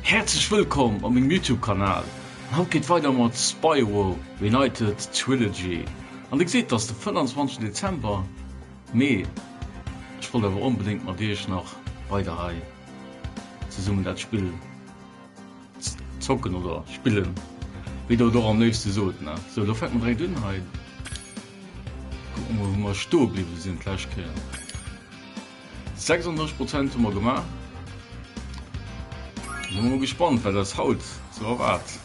Häerzlech wëllkomm op mengem Youtube Kanal. An haut geet weider mat Spyro Reignited Trilogy. An dir gesitt, et ass de 25 Dezember, mee ech wollt awer onbedéngt mat iech nach weider hei zesummen dat Spill zocken oder spillen, wéi der et och am léifste sot, ne? Sou, lo fänke mer direkt un hei. Kucke mer mol wou mer stoe bliwwe sinn d'lescht Kéier. 36 Prozent hu mer gemaach. Sinn mer mol gespannt, wat eis haut sou erwaart.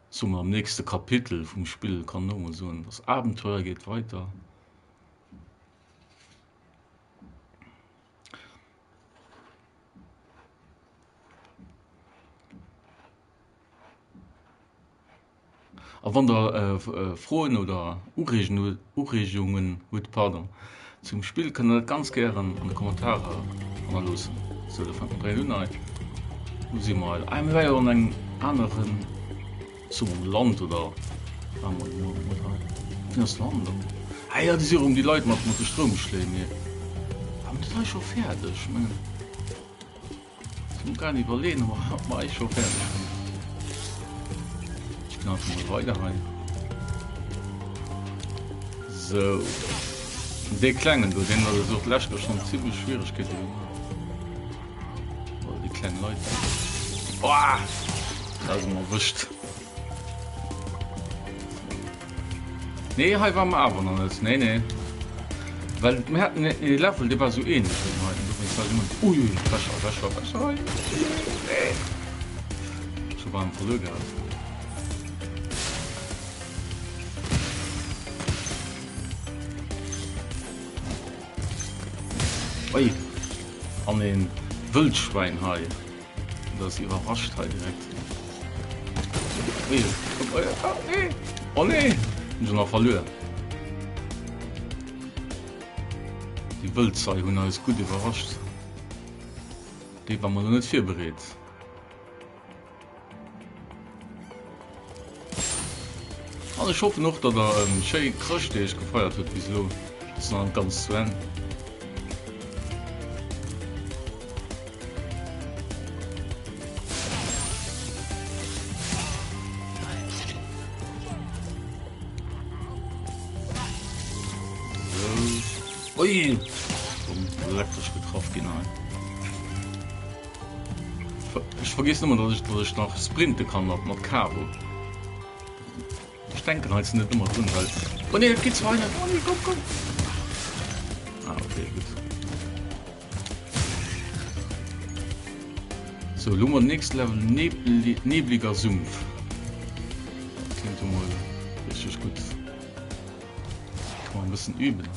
Sou mer am nächste Kapitel vum Spill, kann een och mol soen. Das Abenteuer geht weiter. A wann der Froen oder Ureegungen hutt, pardon, zum Spill, kënnt der dat ganz gären an de Kommentarer hannerloossen. Sou, da fänke mer direkt un hei. Wou si mer hei? Ah, mir ware jo an engem aneren, soe mer mol Land oder ware mer elo mol hei? Wéi ass Land dann? Ah jo, do si erëm déi Leit mat de Stroumschléi. Mee war mer dat hei scho fäerdeg? Ech mengen. Ech muss grad iwwerleeën, ob mer eis scho fäerdeg hunn. Ech ginn einfach mol weider hei. Sou. Dee klengen do, deen hat och d'lescht Kéier schonn zimmlech Schwieregkeete gemaach. Oder déi kleng Leit. Boah! Da si mer erwëscht. Nee, hei war mer awer nach net. Nee, nee. Well mir haten e Level, dee war sou ähnlech wéi hei. Dowéinst war ech ëmmer. Ui, ui, besser, besser, besser. Nee. Scho bal verluer gehat. Ui. An een Wëldschwäin hei. Dat ass iwwerrascht hei direkt. Oh nee! Hun se nach verluer. Déi Wëldzei hunn eis gutt iwwerrascht. Déi war mer net virbereet. An ech hoffen och, datt der en schéi Chrëschtdeeg gefeiert hutt bis elo. Ass nach net ganz zu Enn. Ui! Elektresch getraff ginn hei. Ech vergiss ëmmer, dass ech, dass ech nach sprinte kann mat, mat Karo. Ech denken hei net ëmmer drun, well. Oh nee, et geet zwar net. Oh nee, komm, komm. Ah, okay, gutt. So, lo mer nächst Level Nebli, nebliger Sumpf. Dat klingt jo mol richteg gutt. Kann man e bëssen üben.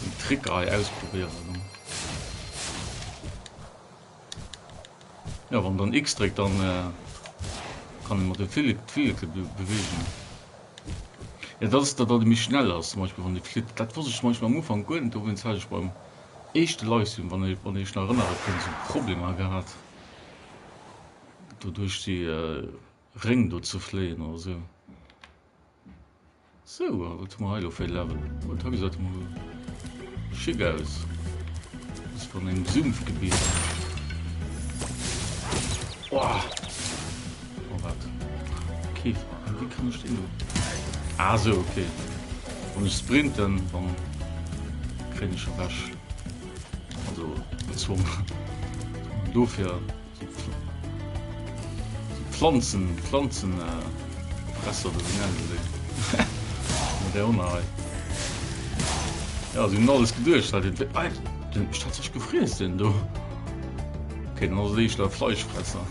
Den Trick hei ausprobéieren. Ja, wann dann X dréckt, dann äh, kann ee mat de Flilleke bewegen. Ja, dat ass dat, dat méi schnell ass, zum Beispill wann ee flitt. Dat wosst ech zum Beispill am Ufank guer net, dowéinst hat ech beim éischte Livestream, wann ech, wann ech nach erënnere kënnt, esou Problemer gehat, do duerch déi äh, Réng do ze fléien oder esou. Sou, a wat hu mer hei elo fir e Level? Oh, dat gesäit emol schick aus. Ass van engem Sumpfgebiet. Oh! Oh, wat? Käfer. Wéi kann ech deen do? Ah, sou, okay. Wann ech sprinten, dann kréien ech ewech. Also, gezwongen. Dofir. Pflanzen, Pflanzen äh, Fresser oder wéi nennen se déi? Mat där Onner hei. Ja, sie hunn alles geduecht hei. Den, ah, den huet mech tatsächlech gefriess, den do. Okay, dann ass et éischter e Fleischfresser.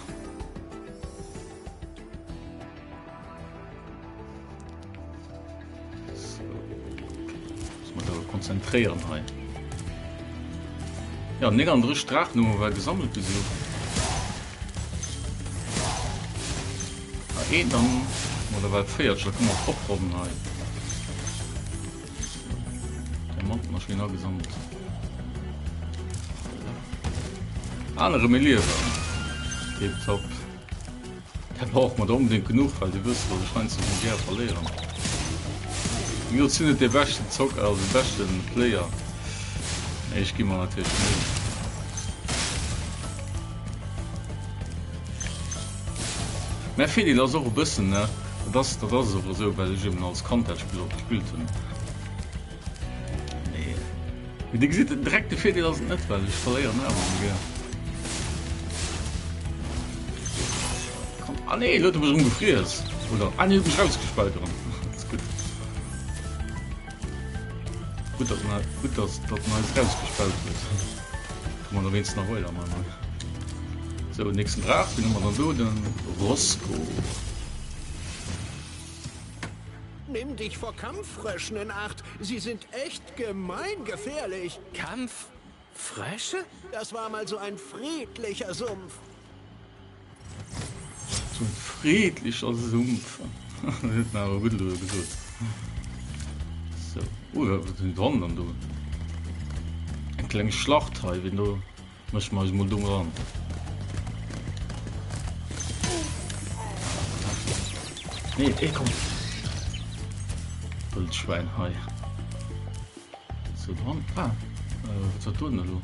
Konzentréieren hei. Ja 39 Draachen hu mer well gesammelt bis elo. Ah, een dann oder well 40, da komme mer opronnen hei. Diamanten ass schön agesammelt. Anere méi Liewen. Tipptopp. Dat brauch mer der onbedéngt genuch, well dir wësst, datt ech heiansdo mol gär verléieren. Wéi gesot, sinn net dee beschten Zocker, also de beschten Player, mee ech gi mer natierlech Méi. Mä Virdeel ass och e bëssen, ne, dat ass, dat ass awer esou, well ech eben als Kand dat Spill och gespillt hunn. Nee. Mee Dir gesitt, den direkte Virdeel ass et net, well ech verléieren awer ëmmer gär. Komm, ah nee, elo huet e mech erëm gefriess. Oder, ah nee, huet mech rausgespellt erëm. Dat ass gutt. Gutt, datt en, gutt, datt, datt en eis rausgespellt huet. Komme mer da wéinstens nach weider, man. Sou, nächsten Draach, wien hu mer dann do? Den Rosco. Nimm dich vor Kampffröschen in Acht, sie sind echt gemeingefährlich. Kampffrösche? Das war mal so ein friedlicher Sumpf. So ein friedlicher Sumpf. Dat huet en awer gutt elo gesot. So, oh, wat sinn dran dann do? Eng kleng Schlacht hei, wien do mécht mer eis mol do ran. Nee, ey, komm. Wëldschwäin hei. Sou dran. Ah, äh, wat dat do denn elo?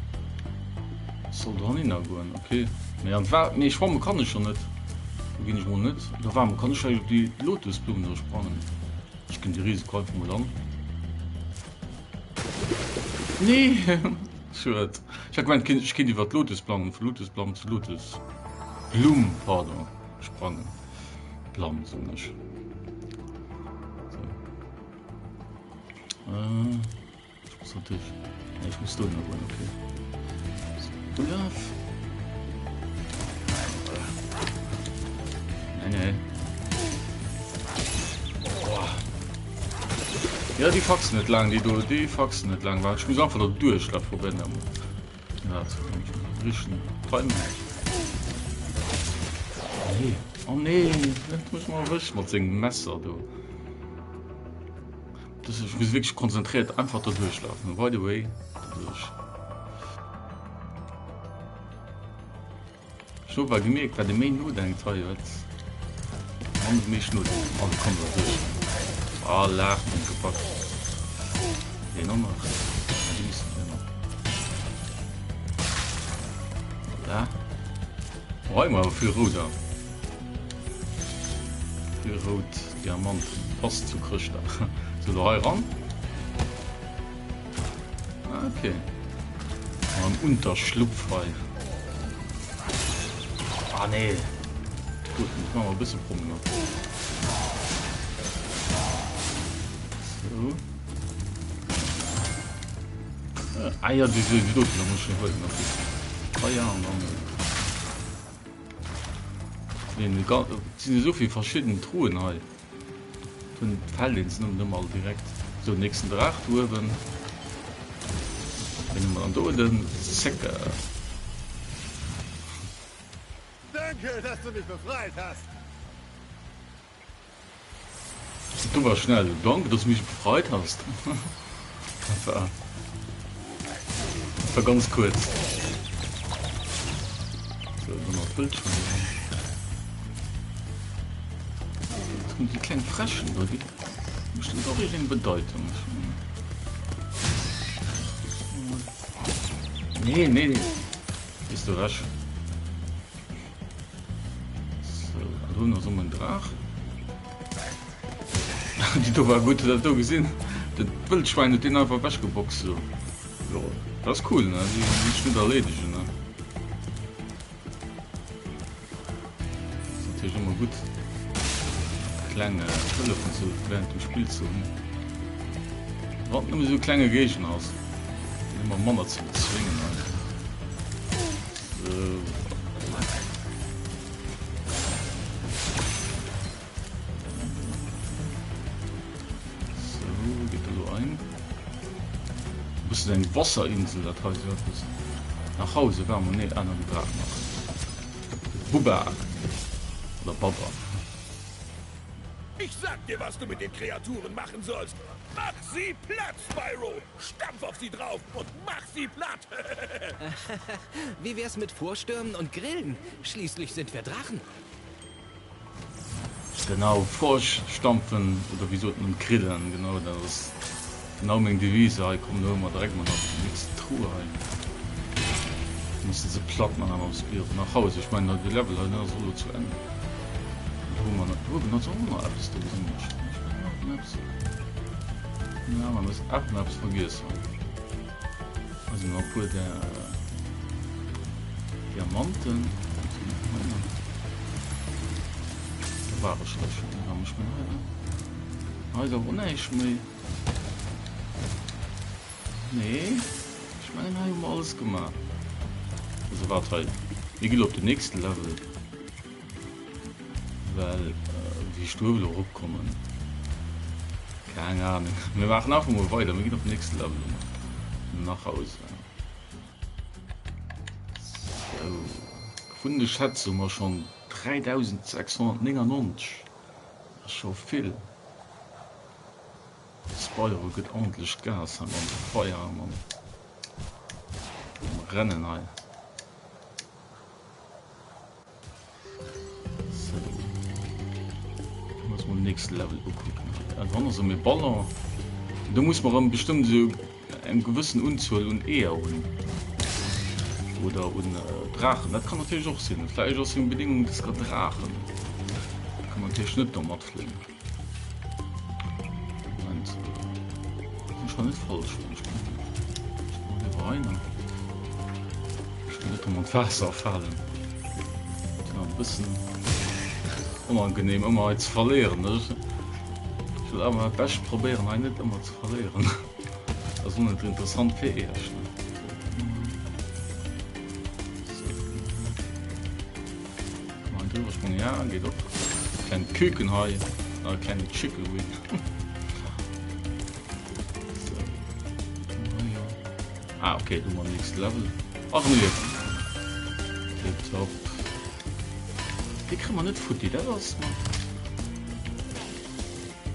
Soll dran hinner goen, okay. Mee an d'Wa nee, schwamme kann ech jo net. Do ginn ech mol net. Oder waarme kann ech vläicht op déi Lotusblumen do sprangen? Ech ginn de Risiko einfach mol an. Nee! Schued. Ech hat gemengt, ech kéint iwwer d'Lotusblammen, vu Lotusblamm zu Lotusblumm, pardon, sprangen. Blamm, soen ech. So. Äh, ich muss natürlich. Nee, ich muss do nach goen, okay. So, Olaf. Nee, nee. Boah. Ja, die faxen net lang, die do, die faxen net lang. Warte, ich muss einfach da durch, da probieren. Ja, das kann ich richten. Timing. Nee. Oh nee, dat muss man erwëscht mat sengem Messer do. Das ich muss wirklich konzentriert einfach da durchlaufen. By the way, durch. Ich habe aber gemerkt, wat de méi nodenkt hei huet. Mann méi nodenkt. Oh, komm da durch. Ah, lach den gepackt. Den auch noch. Ah, die müssen wir noch. Voilà. Oh, immer viel Ruder. Vill rout Diamanten. Passt zu Chrëschtdag. Sou, lo hei ran. Ah, okay. Am Unterschlupf hei. Ah, nee. Gut, muss man mal ein bisschen Problemer. So. Ah ja, die, die, die do, da muss ich schon holen. Okay. Ah ja, und dann... Et sinn esou vill verschidden Truhen hei. Dunn fällt een se net ëmmer all direkt. Sou, nächsten Draach do uewen. Ween hu mer dann do? Den Zécker. Danke, dass du mich befreit hast. Du war schnell. Danke, dass du mich befreit hast. Das war, das war ganz kurz. So, dann noch Bildschirm. Das sind die kleinen Freschen da, die bestimmt auch irgendeine Bedeutung. Nee, nee. Bist du rasch? So, an do ass en Draach. Déi do war gutt, dat do gesinn. Dat Wëldschwein huet deen einfach ewechgeboxt so. Jo, dat ass cool, ne? Déi muss net erleedegen, ne? Ass natierlech ëmmer gutt, kleng Hëllefen ze während dem Spill ze hunn. Wann et nëmme sou e klenge Géigner ass, deen ëmmer manner ze bezwéngen ass. So, geht elo ein. Bëssen eng Wasserinsel dat hei sou eppes. Nach Hause war mer nee aner Gebrauch nach. Bubba oder Babba. Ich sag dir, was du mit den Kreaturen machen sollst. Mach sie platt, Spyro! Stampf auf sie drauf und mach sie platt! Wie wär's mit Vorstürmen und Grillen? Schließlich sind wir Drachen. Genau, vorstampfen oder wéi sot en, grillen, genau dat ass genau meng Devise hei. Komm, do hu mer direkt mol nach déi nächst Truhe hei. Musse se platt man am Spiro nach Hause. Ech mengen de Level hei ass elo zu Ende. Do hu mer nach, do uewen ass och nach eppes, do gesinn ech. Ech mengen nach den eppes. Ja, mer muss awer nach eppes vergiess hunn. Hei sinn nach e puer där Diamanten. Do war ech da schonn. Da muss ech mol hei. Hei ass awer och näischt méi. Nee, ech mengen hei hu mer alles gemaach. Also waart hei, mir ginn op den nächste Level. Well wéi ech do elo eropkommen, keng Ahnung. Mir maachen einfach mol weider, mir ginn op den nächste Level nach Hause. Sou, vun de Schätz hu mer schonn 3699, dat ass scho vill. Spyro gëtt ordentlech Gas hei mam Feier a mam Rennen hei. Sou. Muss mol nächste Level ukucken. An wann ass mir Ballon. Do muss man erëm bestëmmt esou eng gewëssen Unzuel un Eeër hunn. Oder un äh, Draachen. Dat kann natierlech och sinn. Vläicht ass eng Bedingung, dass grad Draachen. Da kann man natierlech net do matfléien. Moment. Sinn ech net falsch? Ich bin, ich bin lieber rein. Ich will net ëm an d'Waasser falen. Ja, e bëssen onangenehm ëmmer hei ze verléieren. Ne? Ich will awer bescht probéieren hei net ëmmer ze verléieren. Dat ass och net interessant fir Iech. Ne? Mal drüber springen, ja, geht och. Kleine Küken hei, äh, kleine Chicken Wing. so. Ah, okay, du mal nächste Level. Ach nee. Tipptopp. Die kriegen wir nicht futti, das ist mal.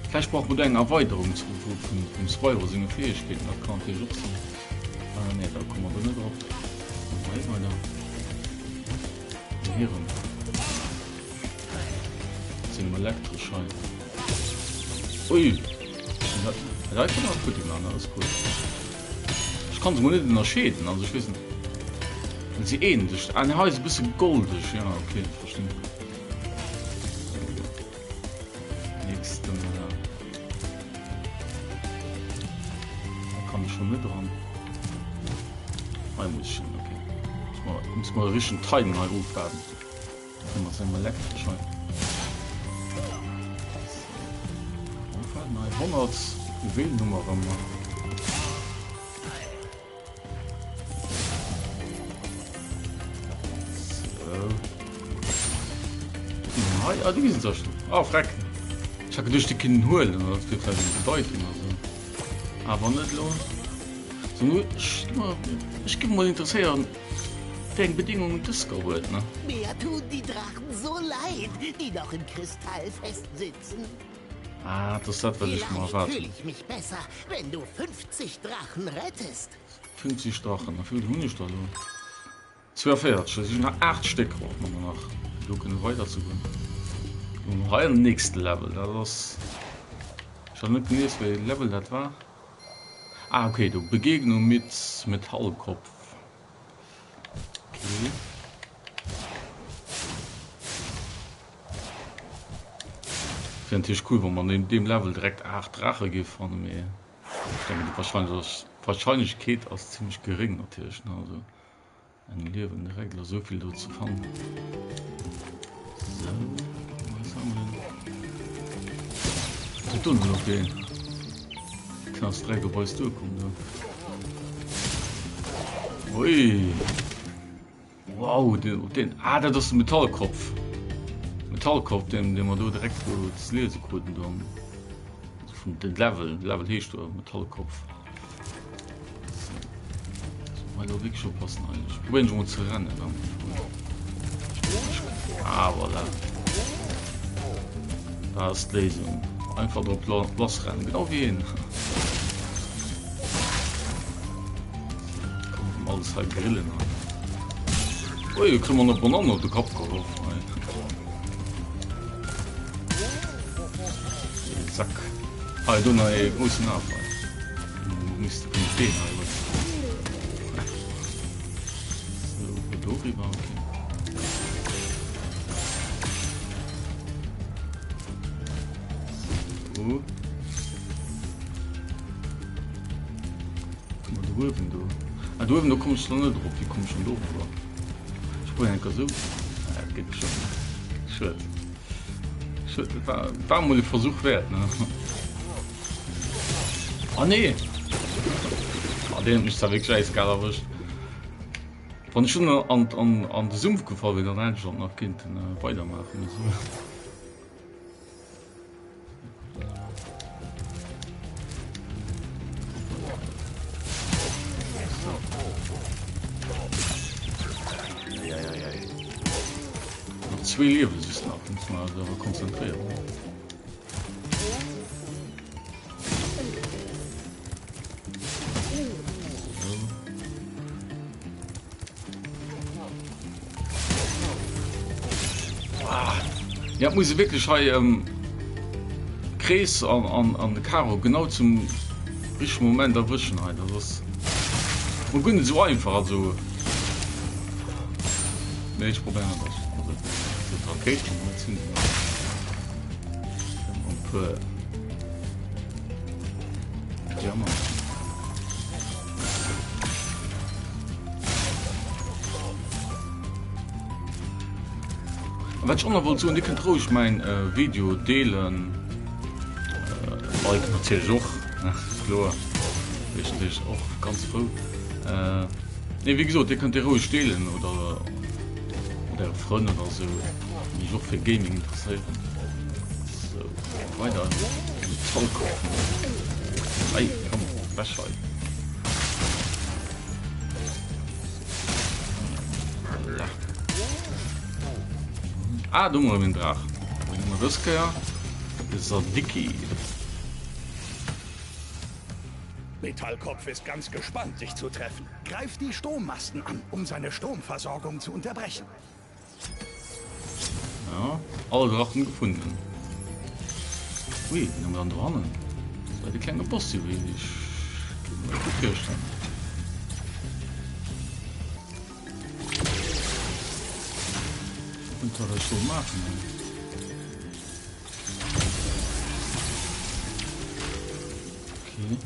Vielleicht braucht man da eng Erweiterung zu, vum, vum Spyro senge Fähigkeiten, dat kann natürlich och sinn. Ah, nee, da kommen wir da net drop. Hei weiter. Hirem sengem elektresch hei. Ui! Dat dat kann awer gutt gemaach, dat ass cool. Ech kann se mol net ënnerscheeden, also ech weess net. Well se ähneln sech. Ah ne, hei ass e bësse goldeg, ja okay, ech verstinn. Nächsten. Da kann ich schon net dran. Hei muss ich hin, okay. Muss mal, muss mal richten Timing hei ofwarten. Können wir mal elektrisch hei. Ofwarten hei 100 Juwelen hu wir ëmmer. Hei, ah, déi sinn se schon. Ah, freck. Ech hat geduecht, déi kënnen huelen, oder dat wier vläicht eng Bedeitung oder sou. Awer net elo. So, nu, ech, ech géif mol interesséieren, wéi eng Bedingungen dës ge huet, ne? Mir tun die Drachen so leid, die noch im Kristall festsitzen. Ah, dat ass dat, wat ech mer Vielleicht erwaart fühl hunn. ich mich besser, wenn du 50 Drachen rettest. 50 Drachen, a wéi vill hunn ech der elo? 42, dat sinn nach 8 Stéck brauche mer nach, fir do kënne weiderzegoen. An hei an den nächste Level, dat ass, ech hat net gelies, wéi ee Level dat war. Ah okay, do Begegnung mit Metallkopf. Okay. Wier natierlech cool, wa mer an deem Level direkt 8 Draache géife fannen, mee ech denken déi Wahrscheinlechkeet ass zimmlech geréng natierlech, ne, also. Engem Liewen direkt elo souvill do ze fannen. Sou, was haben wir denn? Dat do noch een. Den ass direkt op eis duerkomm do. Ui. Wow, den, den, ah, dat ass de Metallkopf. Metallkopf, den, den mer do direkt do ze liese kruten do. Vun den Level, Level heescht do Metallkopf. Mal do wirklich oppassen eigentlich. Probieren schon mal zu rennen dann. Ah, voilà. Da ist die Lösung. Einfach drauf losrennen, genau wie ihn. Kann man alles halt grillen. Ui, da kriegen wir eine Banane auf den Kopf geworfen. Zack. Ah, do nach ee groussen Af hei. Misste vun Steen hei huet. So, doriwwer, okay. So. Guck mal, do uewen do. Ah, do uewen do komm ech dann net drop. Wéi komm ech dann do rüber? Ech probieren enker sou. Ah, dat geet schon. Schued. Schued, dat war, war mol e Versuch wäert, ne? Ah nee! Ah, deen huet mech zwar wierklech äiskal erwëscht. Wann ech schon an, an, an de Sumpf gefall wier, dann hätt ech och nach kinnten äh, weidermaachen. Mee sou. Noch zwee Liewe just nach, muss man also awer konzentrieren. Ja, muss wierklech hei ähm, Krees an, an, an de Karo genau zum richtegen Moment erwëschen hei. Dat ass mol guer net sou einfach, also. Nee, ech probéieren dat. Also, so d'Rakéiten hei zünden. An puer Diamanten. An wat ech och nach wollt soen, Dir kënnt roueg mäin Video deelen, liken natierlech och, kloer, wier ech natierlech och ganz frou. Nee, wéi gesot, Dir kënnt dee roueg deelen oder mat Äre Frënn oder esou, déi sech och fir Gaming interesséieren. Sou, weider. Metallkopf. Ei, komm, wech hei. Voilà. Ah, do hu mer erëm een Draach. Wien hu mer dës Kéier? De Sadiki. Metallkopf ist ganz gespannt, dich zu treffen. Greif die Strommasten an, um seine Stromversorgung zu unterbrechen. Ja, alle Drachen gefunden. Ui, wen hu mer dann do hannen? Das war de klenge Boss, wéi ech mir befürcht han. Und wat ech soll maachen. Okay.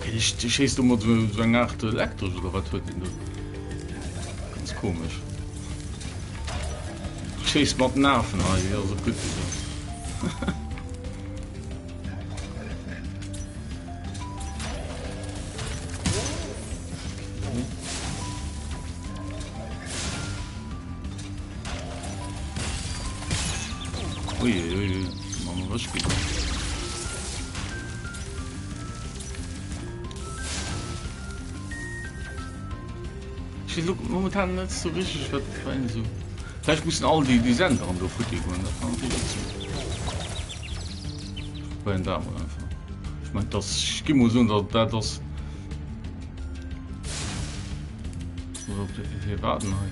Okay, schéisst du mat so eng Art elektresch oder wat huet den do? Ganz komisch. Schéisst mat den Afen hei, ja, so gutt. Uiuiui, mam erwëscht ginn. Ech weess och momentan net sou richteg wat fir een esou. Vläicht mussen all déi déi Senderen do futti goen, dat kann natierlech och sinn. Ech probéieren dat mol einfach. Ech mengen dass, ech gi mol soen, datt dat ass. Wie war denn hei?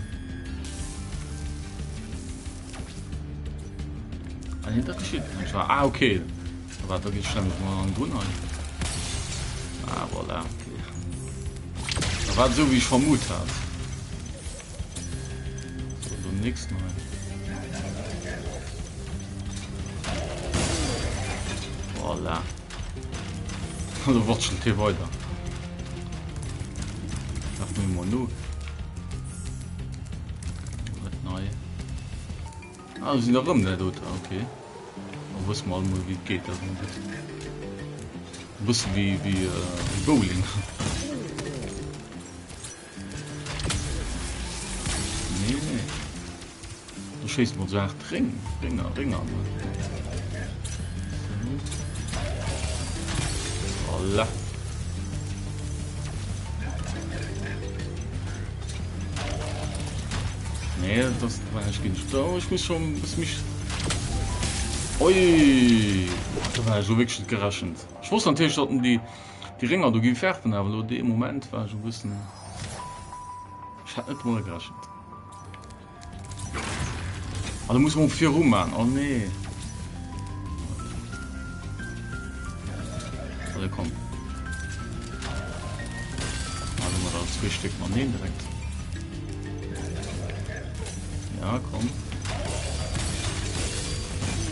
Ah, nee, dat geschitt nicht. Ah, okay. Warte, da geht schnell mal an drunter. Ah, voilà, okay. Da war so, wie ich vermutet hat. So, den nächsten hei. Voilà. Do watschelt hie weider. Laf mir mol no. Wat nei? Ah, sinn der rëm der dot. Okay. Da wësse mer all mol wéi et geet. Dat ass mol gutt. E bësse wéi wéi äh, Bowling. Nee, nee. Do schéisst mer sou Art Ring, Ringer, Ringer. Voilà. Nee, das war ich ginn. Oh, ich muss schon bis mich. Ui, da war ich so wirklich gerechnet. Ich wusste natürlich, dass die die Ringer do gi werfen, awer lo dee Moment war ech e bëssen. Ech hat net domadder gerechent. Ah, da muss man viru man. Oh nee. Also komm. Zwee Stéck mateneen direkt. Ja, komm.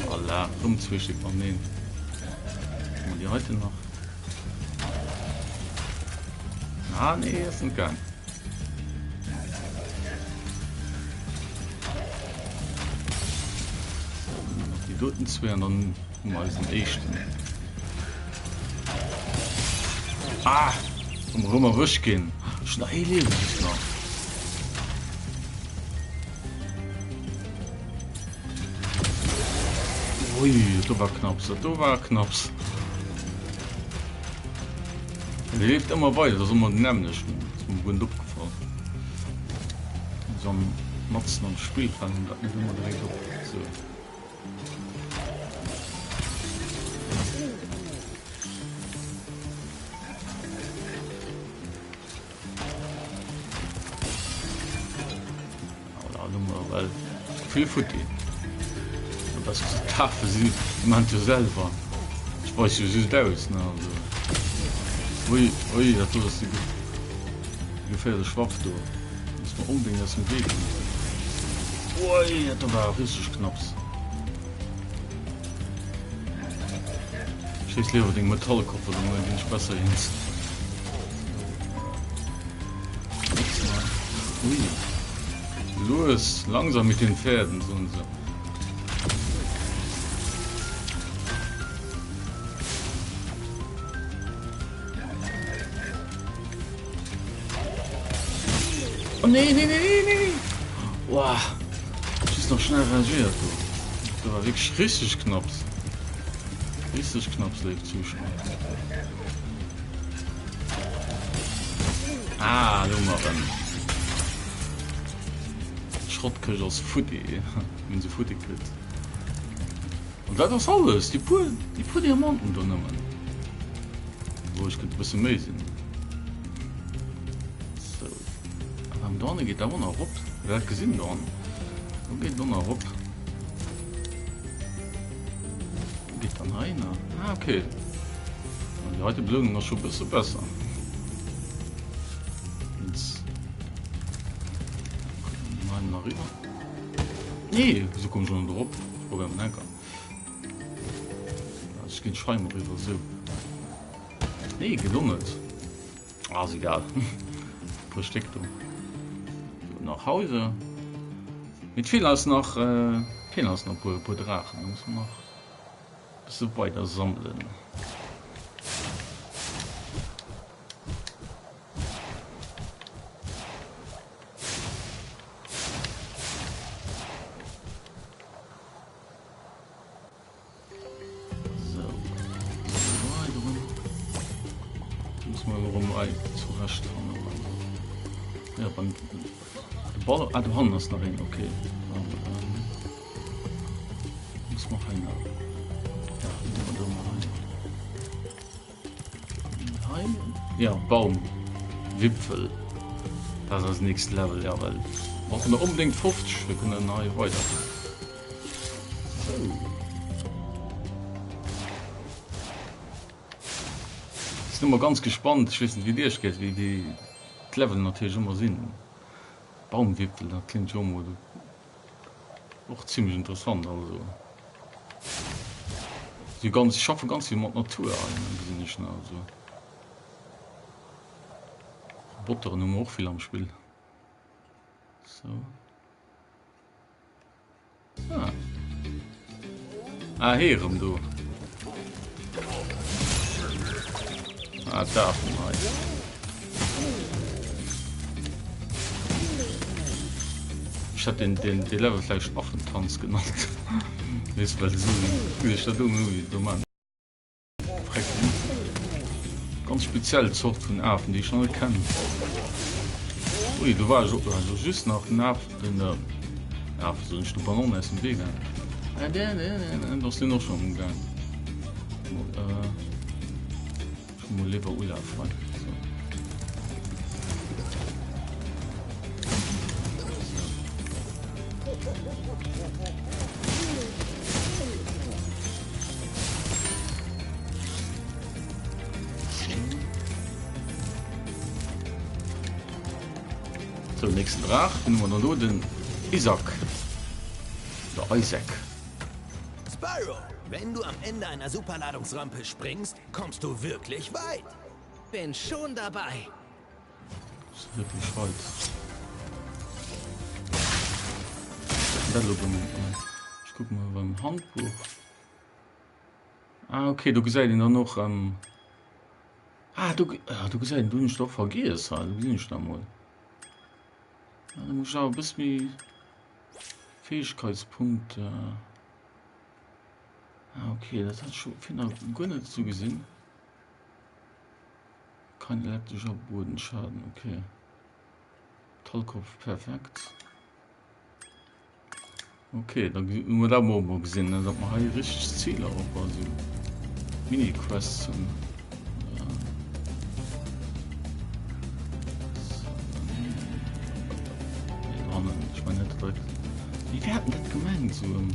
Voilà, rëm zwee Stéck mateneen. Machen wir die heute noch? Ah, nee, das sind gar nicht. Noch die doten zwee an dann hu mer eisen éischten. Ah! Komm erëm erwëscht ginn. Ech hunn nach ee Liewe just nach. Ui, dat do war knapps, dat do war knapps. Dee leeft ëmmer weider, dat ass ëmmer den nämmlechten. Dat ass mer guer net opgefall. So am matzen am Spill fällt mir dat net ëmmer direkt op. So. Well vill futti. Was Tafe si man jo selwer. Ech weis jo just aus ne also. Ui ui dat do ass déi geféierlech Waff do. Muss mer onbedéngt aus dem Wee ginn. Ui dat do war richteg knapps. Schéiss liewer deng Metallkoffer, domat ginn ech besser eens. Ui. Lues, langsam mit den Pferden, soen se. Oh nee, nee, nee, nee, nee. Wow. Just noch schnell reagiert du. Da war wirklich richtig knapps. Richtig knapps, liebe Zuschauer. Ah, lo mer en. Schrottkëscht ass futti, hunn se futti kritt. An dat ass alles, déi puer, déi puer Diamanten do nëmmen. Wou ech kënnt e bësse méi sinn. Sou. An do hanne geet awer nach erop. Hutt dat gesinn do hannen? Do geet et och nach erop. Geet dann hei nach? Ah, okay. An déi heite Belounung ass scho bësse besser. Jetzt. Nein, nach rüber. Nee, wieso komm ich schon drop? Ich probiere mal enker. Ich ginn scheinbar rüber, so. Nee, geht auch nicht. Ah, ist egal. Puer Stéck do. Nach Hause. Mit fehlen eis nach, äh, fehlen eis nach puer, puer Draachen. Da muss man nach bësse weider sammelen. So. Muss man erëm hei zurecht fannen. Ja, beim de Ball, ah, do hannen ass nach een, okay. Dann, ähm, muss man hei nach. Ja, do, do mal hei. Hei? Ja, Baum. Wipfel. Das ass nächst Level, ja, well brauchen wir unbedingt 50, wir können hei weiter. Sinn ëmmer ganz gespannt, ech weess net wéi et iech geet, wéi déi d'Levelen natierlech ëmmer sinn. Baumwipfel, dat kléngt jo emol och zimlech interessant. Also si ganz, si schaffe ganz vill mat Natur hei, gesinn ech, ne. Also Roboteren hu mer och vill am Spill. Sou. Ah. Ah, hee erëm do. Ah, d'Afen hei. Ech hätt den, den, de Level vläicht Affentanz genannt. Weess, well esou wéi ech dat do do man. Ganz speziell Zort vun Afen, déi ech nach net kennen. Ui, do war ech och also just nach den Af, den äh, Af, soen ech, de Ballon aus dem Wee gaang. Äh, der, der, der, der, do ass den och schon umgaang. Äh, schon mol lieber Ulaf hei. So. Sou, nächsten Draach, den hu mer dann do, den Isaac. Oder Isaac. Spyro, wenn du am Ende einer Superladungsrampe springst, kommst du wirklich weit. Bin schon dabei. Kommst du wirklich weit. Dat elo beim, ech kucke mol beim Handbuch. Ah okay, do gesäit een dann och ähm, ah, do, ah, do gesäit een, do hunn ech et och vergiess hei, do gesinn ech dat mol. Ah, do muss ech awer e bësse méi Fähigkeitspunkte. Ah okay, dat hat ech scho virun nach guer net esou gesinn. Kein elektrischer Bodenschaden, okay. Tollkopf perfekt. Okay, dann hu mer dat mol gesinn, ne, datt mer hei richteg Ziler och also Mini-Quests hunn. Ja. So, nee, do hannen, ech mein net direkt. Wéi wéi hat en dat gemengt so? Ähm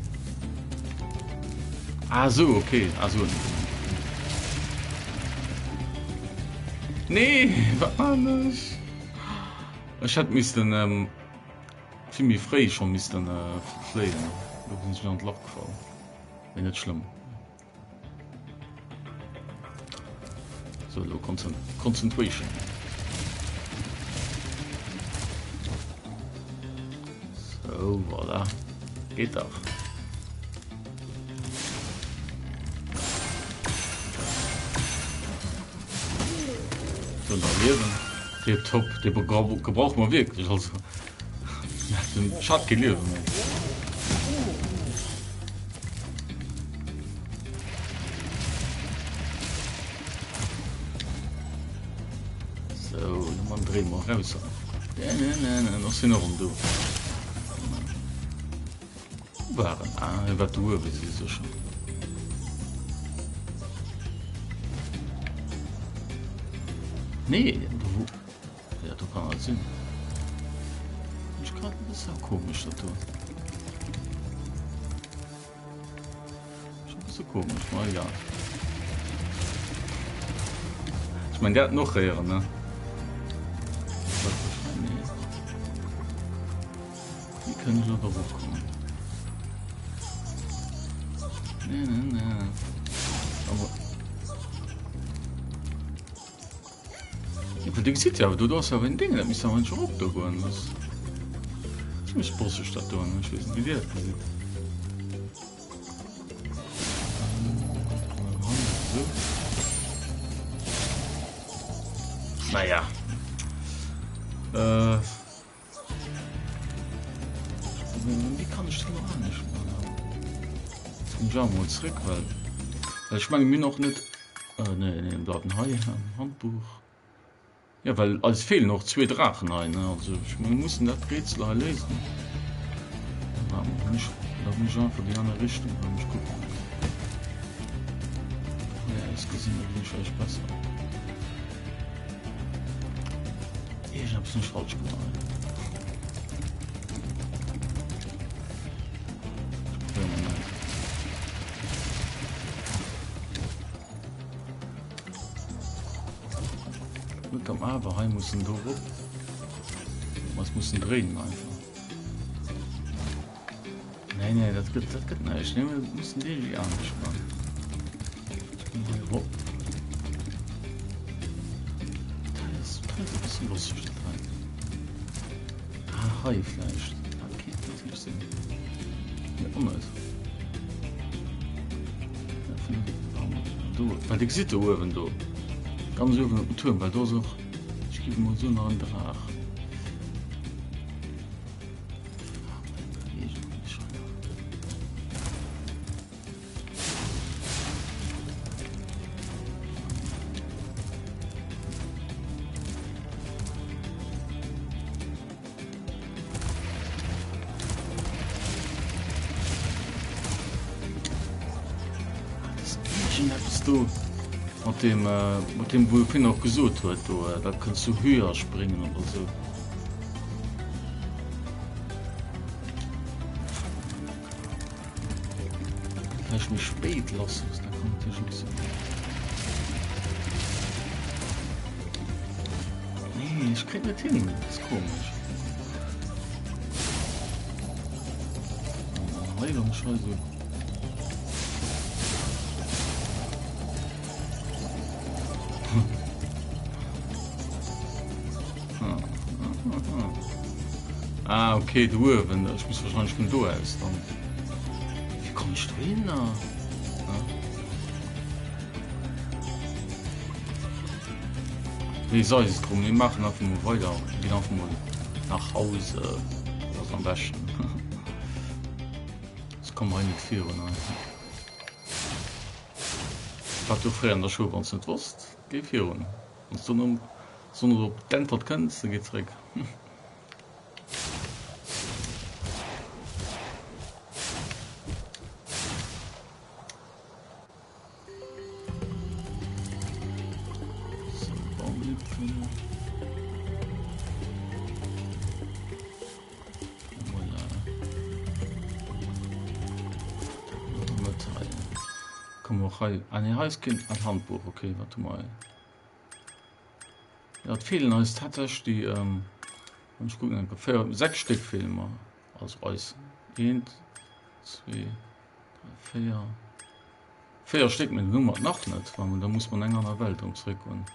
ah so, okay, ah so. Nee, wat man ech? Ech hätt missten ähm, Vill méi fréi scho missten fléien. Lo sinn ech an d'Lach gefall. Mee net schlëmm. Sou, lo Concentration. Sou, voilà. Geet dach. So, nach Liewen. Dee top, dee gebrauche mer wierklech. Also, den Schat kee Liewe méi. So, man dréi mer raus. Nee, nee, nee, nee, noch sinn erëm do. Waren ah, wat du uewe si sécher. Nee, do ja, do kann net sinn. Ech grad e bësse komesch dat do. Schon e bësse komesch, ma egal. Ech mein, der hat noch réieren, ne? Wéi kënnt ech elo dorop kommen? Nee, nee, nee. Aber Ja, du gesitt ja, du ass awer en Ding, dat misst awer endlech erop do goen. Das ass ziemlech bosseg dat do, ech weess net wéi dir dat gesitt. Naja. Äh. Wéi kann ech dat elo anescht maachen? Jetzt ginn ech awer mol zréck, well ech menge mir hunn och net, nee, nee, bleiwen hei am Handbuch. Ja, well eis feelen och zwee Draachen hei, ne? Also ech menge mir mussen dat Rätsel hei léisen. Waart mol, hunn ech, da hunn ech einfach déi aner Richtung, well ech kucken. Hei aus gesinn, da gesinn ech vläicht besser. Iergendeppes hunn ech falsch gemaach. Ech probéiere mol nei. Net am Awer hei mussen do rop. Was mussen dréinen einfach. Nee, nee, dat gëtt, dat gëtt näischt. Nee, mir mussen déi anescht machen. Hei rop. Dat ass, dat ass e bëssen lustig, dat hei. Ah, hei vläicht. Ah, okay, dat natierlech sinn. Nee, och net. Do, well Dir gesitt do uewen do, ganz uewen op dem Tuerm, well do ass och, ech géif emol soen, nach en Draach. Do mat dem äh, mat dem wou Finn och gesot huet do äh, da kënns du höher springen oder sou. Vläicht méi spéit lass ass, da kann natierlech och sinn. Nee, ech kréien net hin, dat ass komesch. hei, wann ech hei esou. Ah, okay, do uewen. Ech muss wahrscheinlech vun do aus dann. Wéi komm ech do hin? Ah. Nee, sei es drum. Mir maachen einfach mol weider. Mir ginn einfach mol nach Hause. Dat ass am beschten. Soss komme mer hei net virun. Wat du fréier an der Schoul, wann s net wosst, géi virun. Wann s du dono op d'Äntwert kënns, da géi zeréck. Ah, nee, hei ist kein ein Handbuch. Okay, warte mal. Ja, et feelen eis tatsächlich die, ähm, ich gucken, vier, sechs Stück fehlen mir. Also eis. Eins, zwei, drei, vier. Vier Stéck, mee hu mer nach net, well da muss man eng aner Welt erëm zréck goen.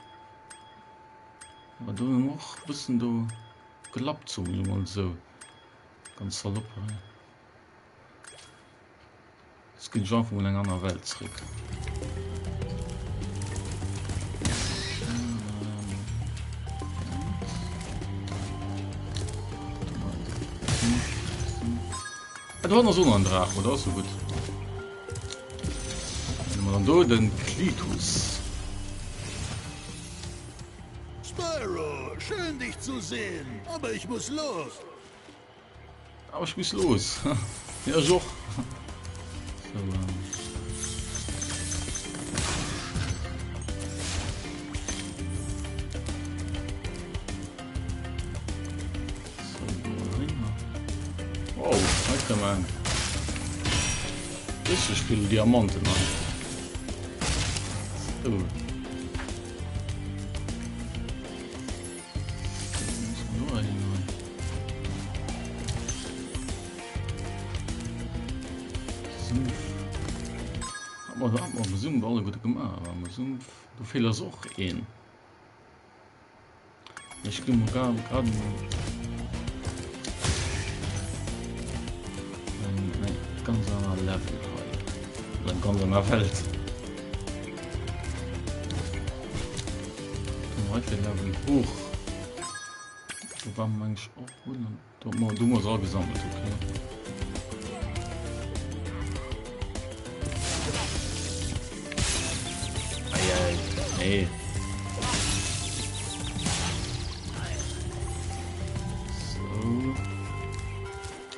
Awer do hu mer och e bëssen do gelappt, soe mer emol esou ganz salopp hei. Jetzt ginn ech einfach mol eng aner Welt zréck. Ah, do ass och nach en Draach, oder? Ass jo gutt. Dann do den Klitus. Spyro, schön dich zu sehen, aber ich muss los. Aber ich muss los. ja, ich auch. So, ähm. So, oh, hei kann man Richtig vill Diamanten an. So. Hat man, hat man am Sumpf alle gut gemacht, aber am Sumpf, do fehlt ass och een. Ech gi mol grad grad mol eng eng ganz aner Level hei. Oder eng ganz aner Welt. Dann hei fir Level hoch. Do war meng ech och un. Do do hu mer se all gesammelt, okay. Eieiei, nee. So.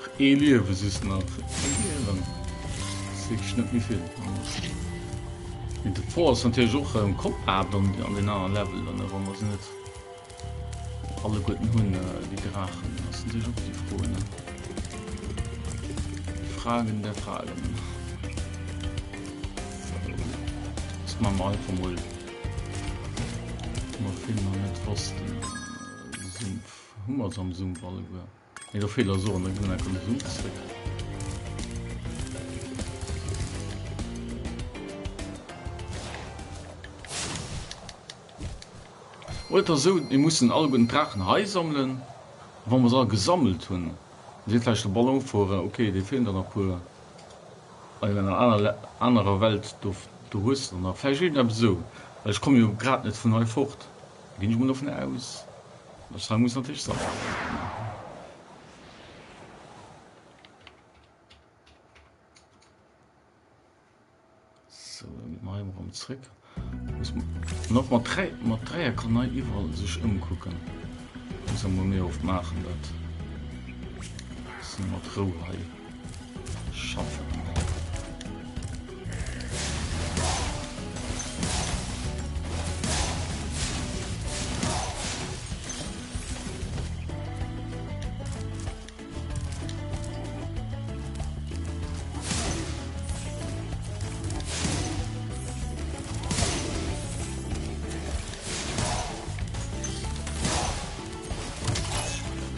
Ach, ee Liewe just nach. Ee Liewen. Das ist wirklich net méi vill. Mee de Fro ass natierlech och, ähm, kommt mer an, an den aneren Level, dann, wa mer se net. Alleguerten hunn déi Draachen? Ass natierlech och déi Fro, ne? Die Fragen der Fragen. So. Das machen wir einfach mal. Mal vill noch net wossten. Sumpf. Hu mer se am Sumpf alleguer? Nee, do feelt ass och an der Guna kommt Sumpf zréck. Oder et ass esou, mir mussen alleguerten d'Draachen hei sammelen, a wa mer se all gesammelt hunn, da seet vläicht de Ballon fuere, ok, dee feelen der nach puer an enger aner anerer Welt, do do hues de der nach vläicht iergendeppes esou, well ech komme jo grad net vun hei fort, da ginn ech emol dovun aus, dass ech hei muss natierlech sammelen. So, dann gehen wir hei erëm zréck. Muss man och mat 3 mat Dräier kann hei iwwerall sech ëmkucken. Muss emol méi oft maachen dat. Bisschen mat Rou hei schaffen.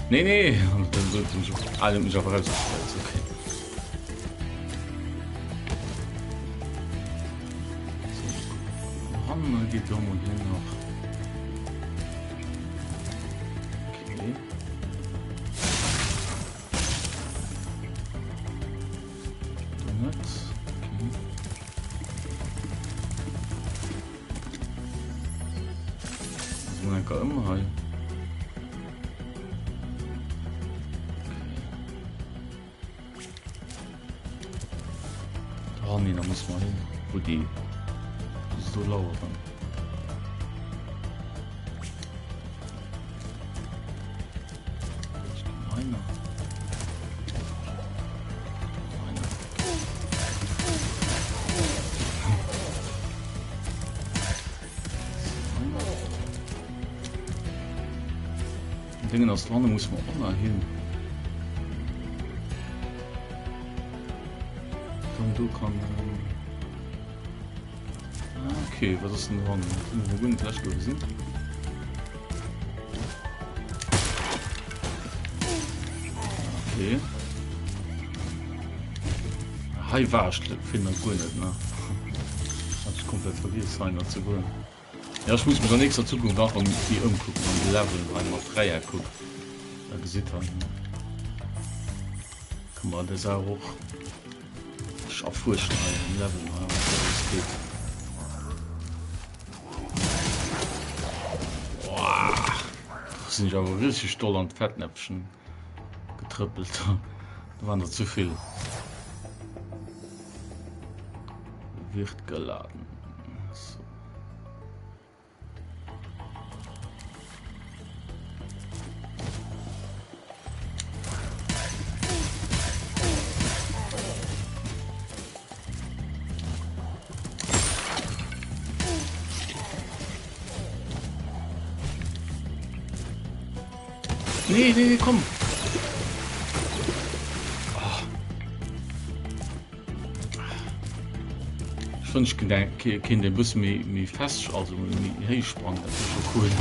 Nee, nee. Ah, der hat mich einfach rausgestellt. Okay. Dohanne geet jo mol hin nach. Okay. Do net. Okay. So enker ëm hei. Oh nee, da muss man hin, wo die so lauern. Dingen ass dran, muss man och nach hin. Dann do kann ah, okay, was ass denn dran? Das hunn wir guer net gesinn. Okay. Hei war ech fir guer net ne. Hat ich komplett vergiess hei nach ze goen. Ja ech muss mech an nächster Zukunft nach an déi ëmkucken an de Level hei mat Dräieck kuck. Da gesitt hei. Kann man der Saach och ech erfuerschen hei am Level hei wat da alles geet. Boah, do sinn ech awer richteg doll an d'Fettnäpfchen getrëppelt. Da waren der zu vill. Wird geladen. So. Nee, nee, nee, komm. Oh. Ech wënsch kéint e bësse méi méi fest also méi héich sprangen, dat wier scho cool.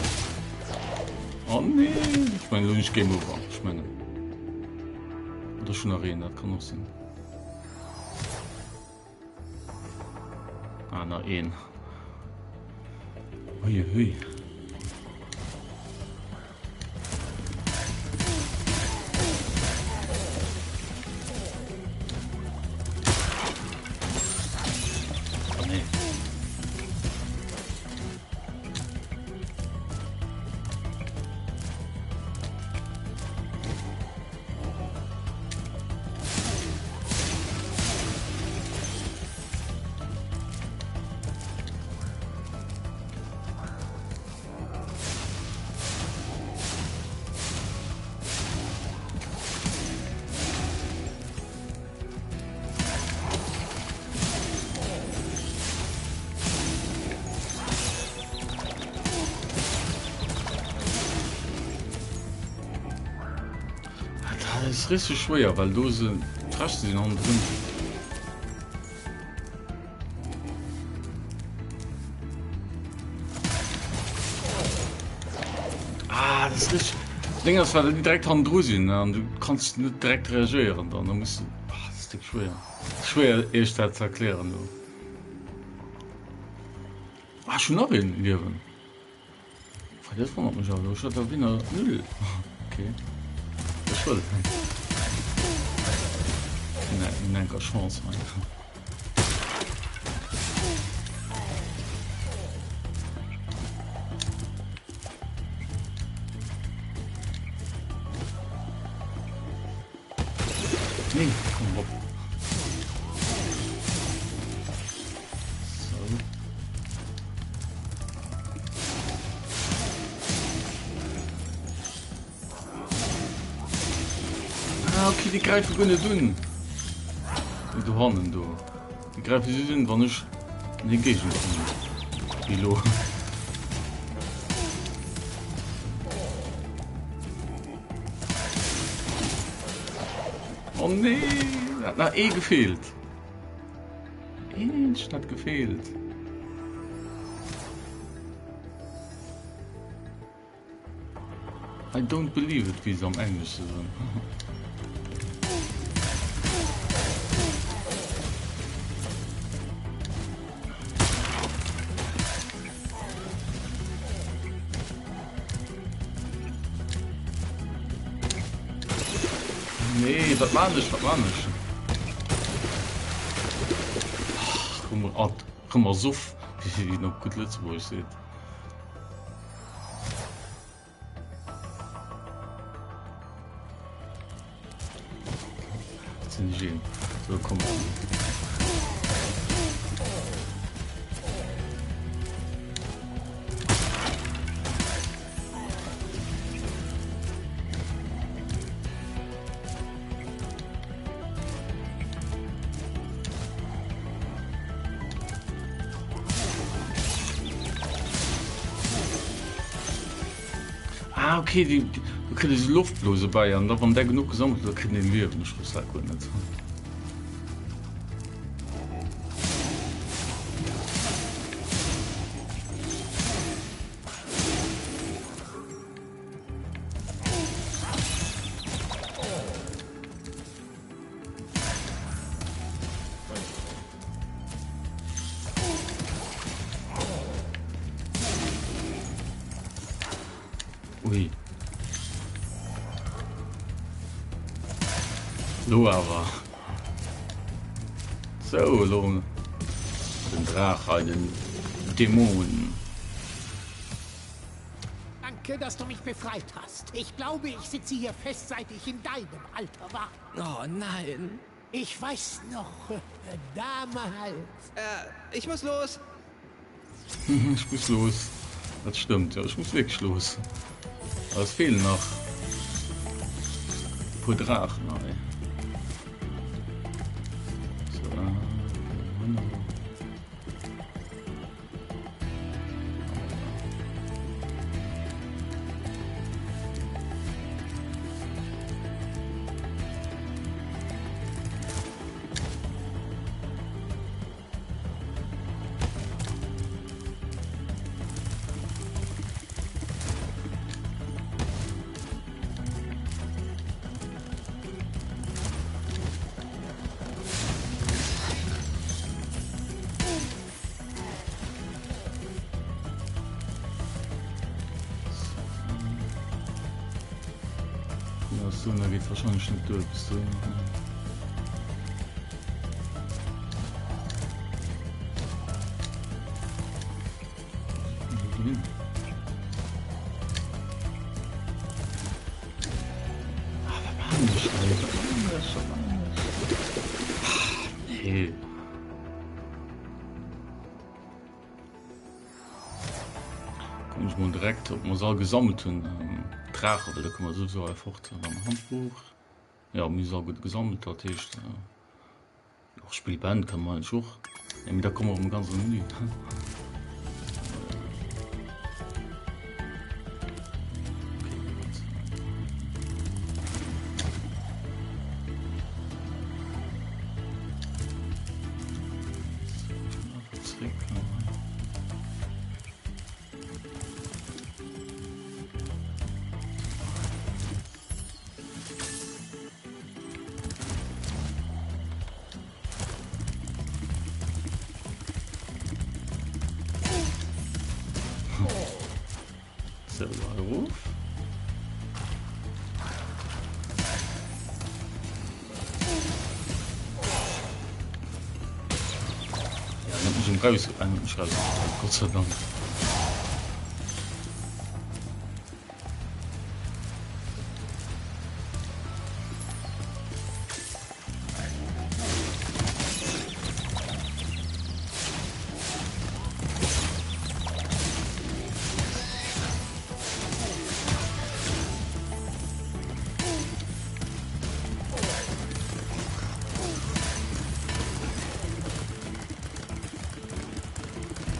Oh nee, ech mengen elo hunn ech Game Over, ech mengen. Oder ech hunn nach een, dat kann och sinn. Ah, nach een. Hui, hui. Oh, nee. Dat ass richteg schwéier, well do se d'Fräsche sinn hannendrun. Ah, das ist richtig. Ding ass, well déi direkt hannendru sinn an du kanns net direkt reagéieren dann. Da muss du. Ah, das ist dick schwéier. Schwéier iech dat ze erklären do. Ah, ech hunn nach een Liewen. Dat wonnert mech awer, ech hat der Winner null. Okay. Ech wëll. Hun enker Chance hei. Nee, komm op. So. Ah, okay, déi gräife guer net un. Déi do hannen do. Déi gräife just un, wann ech an hir Géigend kommen. Wéi elo. Oh nee, hat nach ee gefehlt. Eent hat gefehlt. I don't believe it, wéi se am Englesche soen. Nee, wat maan ech? Wat maan ech? Ach, komm, rëm ersoff, wéi een op gutt Lëtzebuergesch seet. Sinn ech een. So, komm. Ah, okay, die, die, du kriegst diese Luftblose bei an da wann der genug gesammelt wird, kriegt den Liewen. Ich wusste das gut nicht. Ui. Lo awer. Sou, elo den Draach hei, den Dämon. Danke, dass du mich befreit hast. Ich glaube, ich sitze hier fest, seit ich in deinem Alter war. Oh nein. Ich weiß noch, damals. Äh, ich muss los. Ich muss los. Dat stëmmt, jo, ech muss wierklech los. Aber es fehlen nach e puer Draachen hei. So, äh, So, da geht wahrscheinlich nicht durch bis dahin. Nee. Kucken ech mol direkt, ob mer se all gesammelt hunn. D'Draache, well da komme mer souwisou hei fort am Handbuch. Jo, mir hu se all gutt gesammelt, dat heescht och Spill beenden kënne mer eigentlech och. Mee da komme mer erëm ganz am Menü. So, erof. Ja, net mech um raus, äh, net mech raus. Gott sei Dank.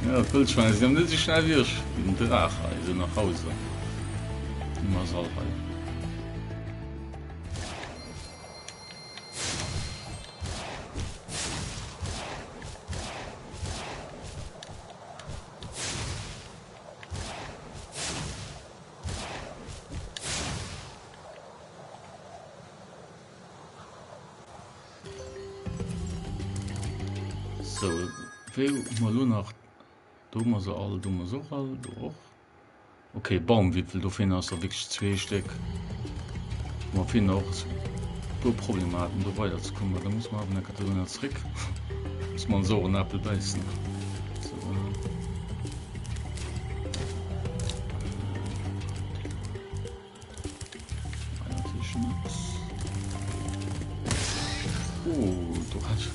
Ja, d'Wëllschwäin sinn awer net esou schnell wéi ech. Wéi den Draach hei, esou nach Hause. Hu mer se all hei. Sou, wéi hu mer elo nach? Do hu mer se all, do hu mer se och all, do och. Ok, Baumwipfel, do feelen eis der wierklech zwee Stéck. Mer feelen och e puer Problemer haten do weider ze kommen, da muss mer awer nach Katarina zréck. Muss mer an sauren Apel bäissen. So. Oh, du hast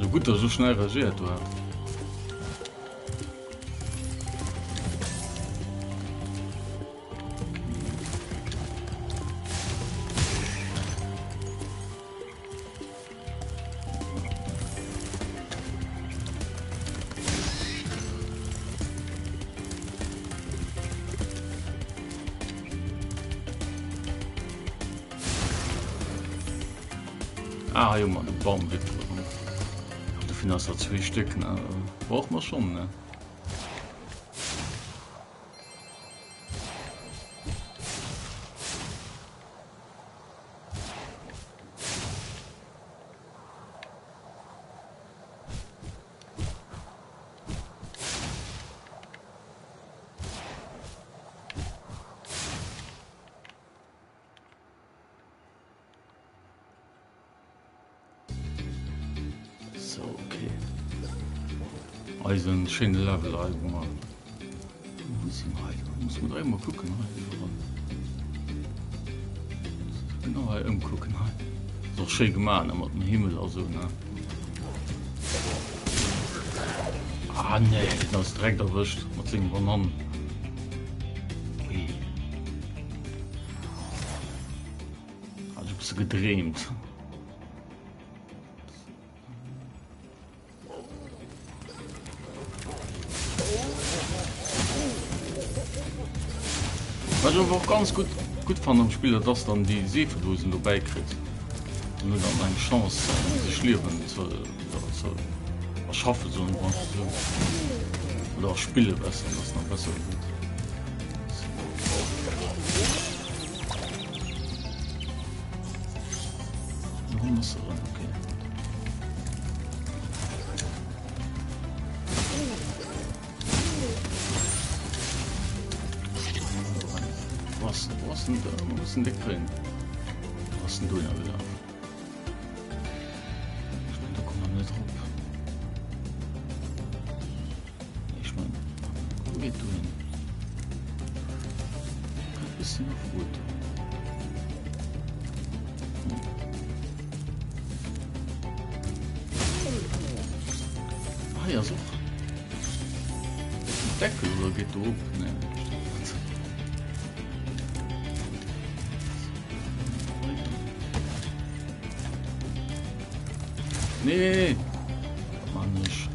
so gut, dass so schnell reagiert du hast. Ah, jo, mat dem Baumwipfel. Dovun ass der zwee Stéck, ne? Brauch mer schon, ne? So, okay. Eisen schéine Level hei, wou mer. Wou si mer hei? Muss mer direkt mol kucken hei iwwerall. Genau hei ëmkucken hei. Ass och schéi gemaach ne mat dem Himmel a sou ne. Ah nee, den ass direkt erwëscht mat sengem Banannen. Ui. Hat ech e bësse gedreemt. Wat ech awer och ganz gutt gutt fannen am Spill, dat ass dann déi Seefedosen dobäi kritt. Dann huet an eng Chance sech Liewen ze ze erschaffen soen mer einfach esou. Oder erspille besser, dat ass nach besser gesot. Was, was denn da? Wo ist denn der drin? Was denn du da wieder? Ich meine, da kommen wir nicht drauf. Ich meine, wo geht du hin? Ein bisschen auf Rot. Ah ja, so. Deckel oder geht do op? Nee. Nee. Mann, ich.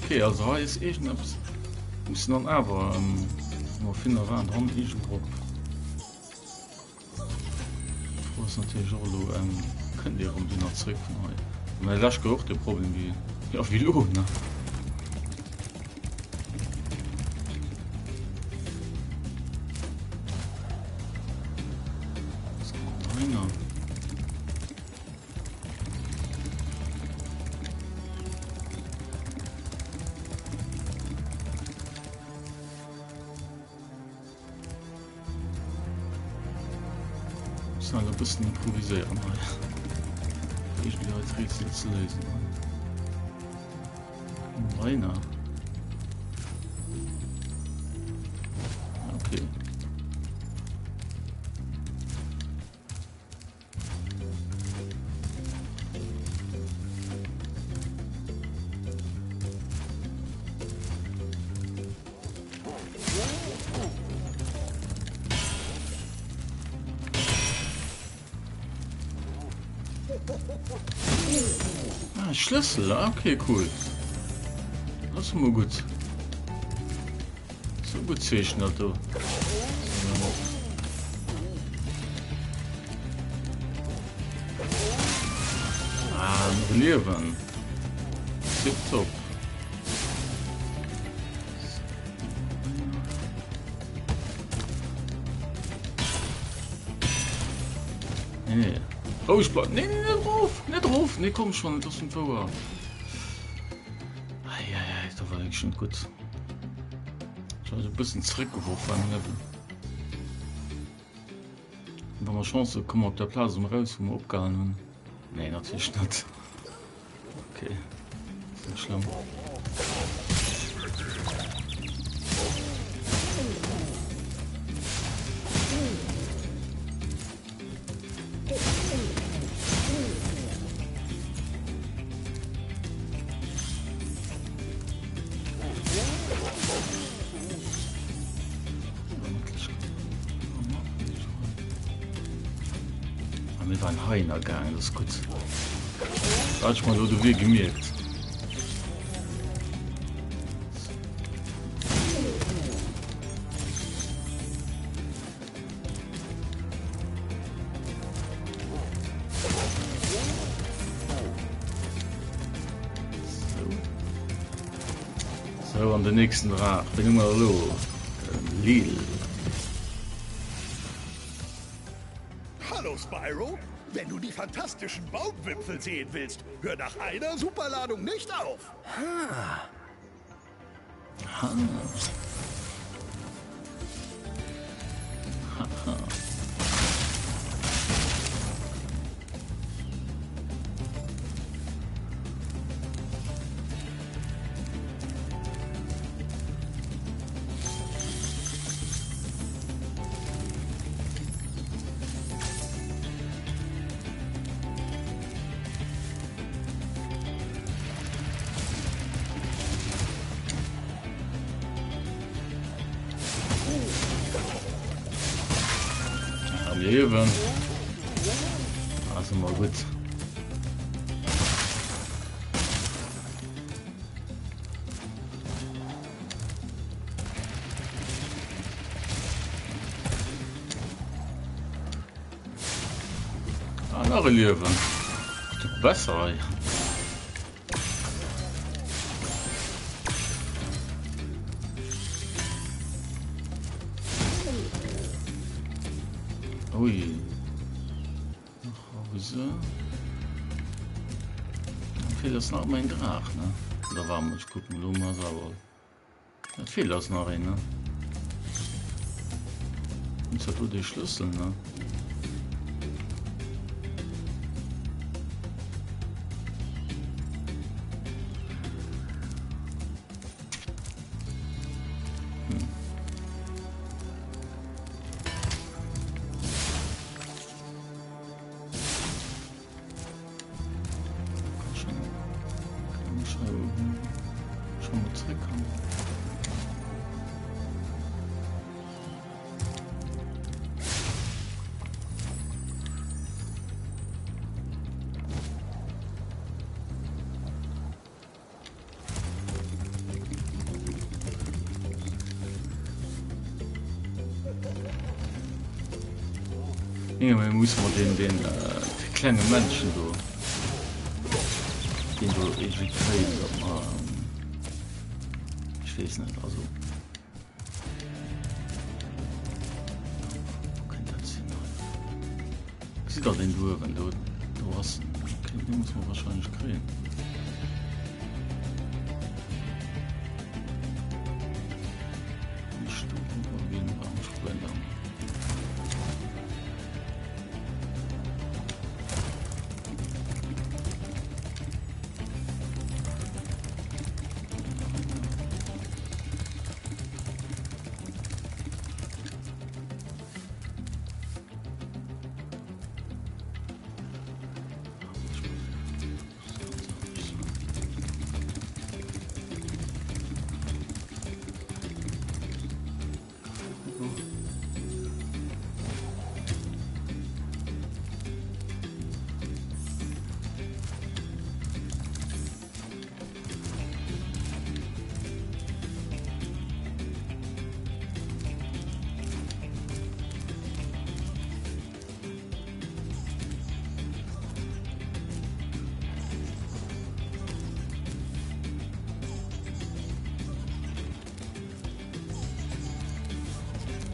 Okay, also hei ist irgendetwas. Müssen dann aber ähm, mal finden, war dran irgendwo. D'Fro ass natierlech och elo, kënnt Dir erëm dunner zréck vun hei? Mä lech gouf och de Problem wéi, jo, wéi elo, ne? Muss nach e bëssen improviséieren hei. Irgendwie hei d'Rätsel ze léisen. Hei nach. Okay. Ah, Schlüssel, ah, okay, cool. Das ist immer gut. So gut Zeechen dat do. Ah, noch Liewen. Tipptopp. Nee, nee. Roueg bleiwen. Nee, nee, net erof! Net erof! Nee, komm schon, et ass net wouer. Eieiei, dat war wierklech net gutt. Ech war e bëssen zeréckgeworf beim Level. Wa mer Chance hu komme mer op der Plaz erëm eraus, wou mer opgehalen hunn. Nee, natierlech net. Okay, ass net schlëmm. Ah, mir waren hei gaangen, das ist gut. Da hat ich mal de Wee gemierkt. So, an den nächsten Draach, den hu mer elo, den Lil. Hallo Spyro, wenn du die fantastischen Baumwipfel sehen willst, hör nach einer Superladung nicht auf. Ha. Ha. Ha. Am Liewen. Also mal gut. Ah, nach e Liewen. Besser, ey. Ui. Nach Hause. Feelt ass nach mein Draach, ne? Da war muss gucken, lo mal sauer. Dat feelt ass nach een, ne? Und hat de Schlüssel, ne? Hm. Irgendwann muss man den, den äh, klenge Menschen do den do irgendwie kréien, dat mer, ähm, ich weess net, also wo kënnt dat sinn? Gesitt der den do uewen? Do, do ass en. Okay, dee muss man wahrscheinlech kréien.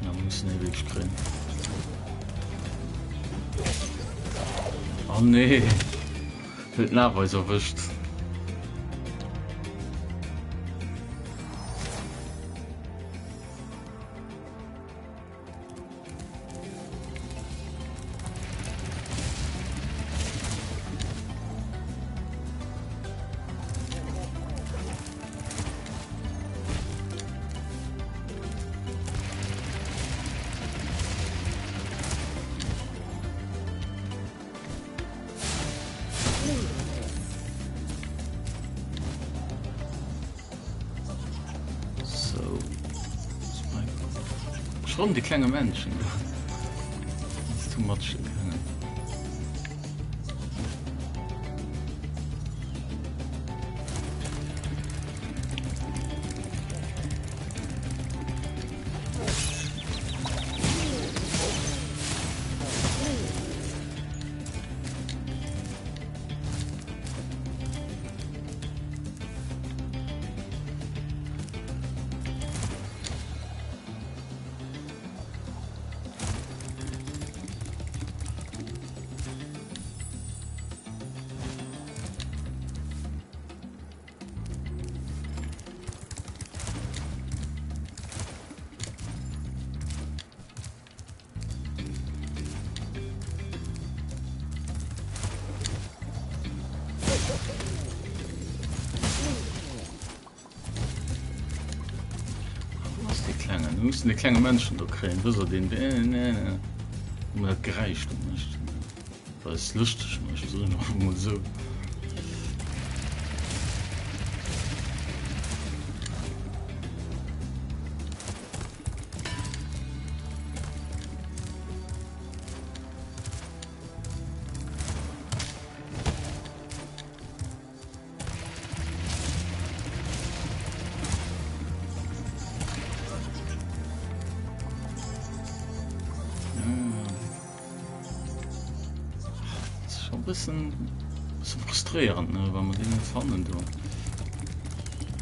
Ja, wir müssen den Weg kréien. Oh nee, huet den awer eis erwëscht. So. Schon die klenge Menschen. Das ist too much. Wo ass dee Klengen? Wir müssen de klenge Männchen do kréien. Wësst der deen, deen, deen, deen dat Geräisch do mécht. Well es lëschteg mécht, soen ech einfach mol esou. Schon bëssen bëssen frustréierend ne wa mer deen net fannen do.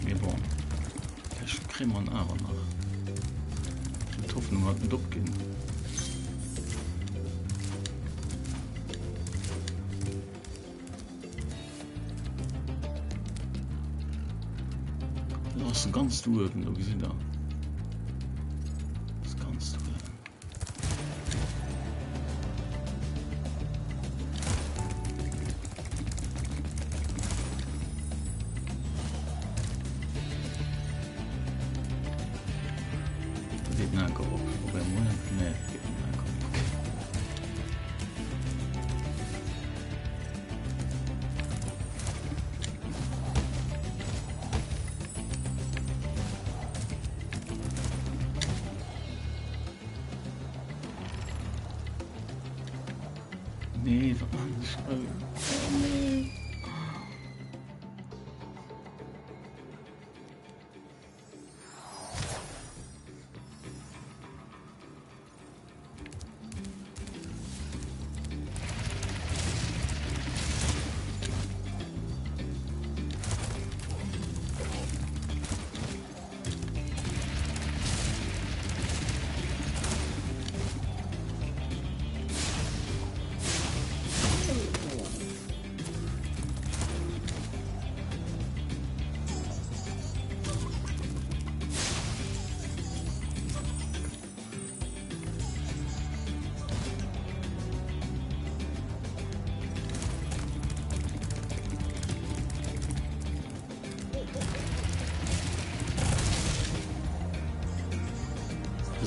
Mee bon vläicht kréie mer en awer nach. Ech hunn d'Hoffnung halt net opginn. Do ass en ganz do uewen, do gesitt der. Ass ganz do uewen. Da geet den Anker op. Op engem Moment? Nee, geet den Anker op. Okay. Nee, wat man ech? Oh, nee.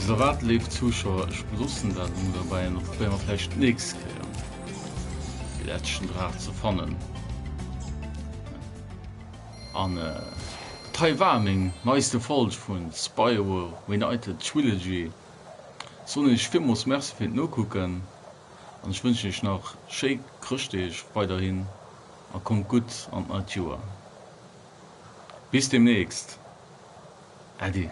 Sou wat léif Zuschauer, ech beloossen dat emol derbäi an da probéiere mer vläicht d'nächst Kéier de leschten Draach ze fannen. An dat hei war meng neiste Folg vun Spyro Reignited Trilogy. Soen iech villmools Merci fir d'Nokucken an ech wënschen iech nach schéi Chrëschtdeeg weiderhin a kommt gutt an d'neit Joer. Bis demnächst. Äddi.